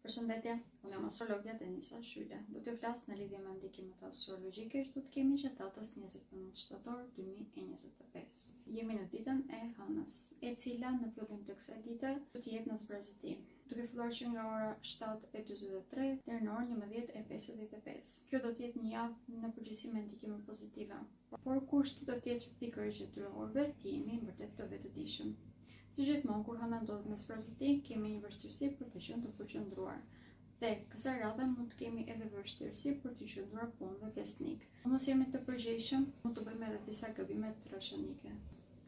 Përshëndetje, unë jam astrologja Denisa Shyla. Do t'ju flas në lidhje me ndikimet astrologjike që do të kemi gjatë datës 29 shtator 2025. Jemi në ditën e hënës, e cila në fillim të kësaj dite do të jetë në zbrazëti, duke filluar që nga ora 7:43 deri në orën 11:55. Kjo do të jetë një javë në përgjithësi me ndikime pozitive. Por kushti do të jetë që pikërisht gjatë dy orëve të jemi vërtet të vetëdijshëm. Si gjithmonë kur hëna ndodhet në zbrazëti, kemi një vështirësi për të qenë të përqendruar. Dhe kësaj radhe mund të kemi edhe vështirësi për t'i qëndruar punëve besnik. Po mos jemi të përgjegjshëm, mund të bëjmë edhe disa gabime trashanike.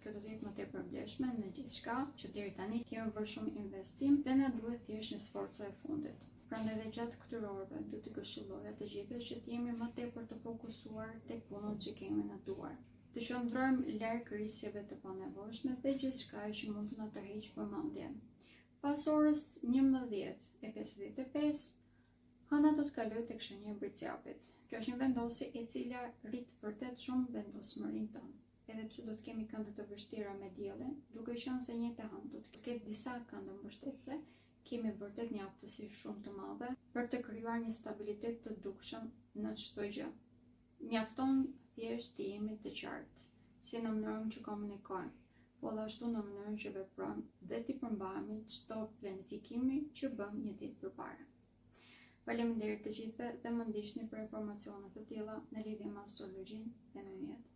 Kjo do të jetë më tepër e vlefshme në gjithçka që deri tani kemi bërë shumë investim dhe na duhet thjesht një sforco e fundit. Prandaj dhe gjatë këtyre orëve do t'i këshilloja të gjithëve që të jemi më tepër të fokusuar tek punët që kemi në duar. Të qëndrojmë larg risqeve të panevojshme dhe gjithçka që mund të na tërheqë vëmendjen. Pas orës 11:55, Hëna do të kalojë tek shenja e Bricjapit. Kjo është një vendosje e cila rrit vërtet shumë vendosmërinë tonë. Edhe pse do të kemi kënde të vështira me diellin, duke qenë se e njëjta hënë do të ketë disa kënde mbështetëse, kemi vërtet një aftësi shumë të madhe për të krijuar një stabilitet të dukshëm në çdo gjë. Mjafton thjesht të jemi të qartë, si në mënyrën që komunikojmë, po dhe ashtu në mënyrën që veprojmë dhe t'i përmbahemi çdo planifikimi që bëmë një ditë përpara. Faleminderit të gjithëve dhe më ndiqni për informacione të tilla në lidhje me astrologjinë dhe me yjet.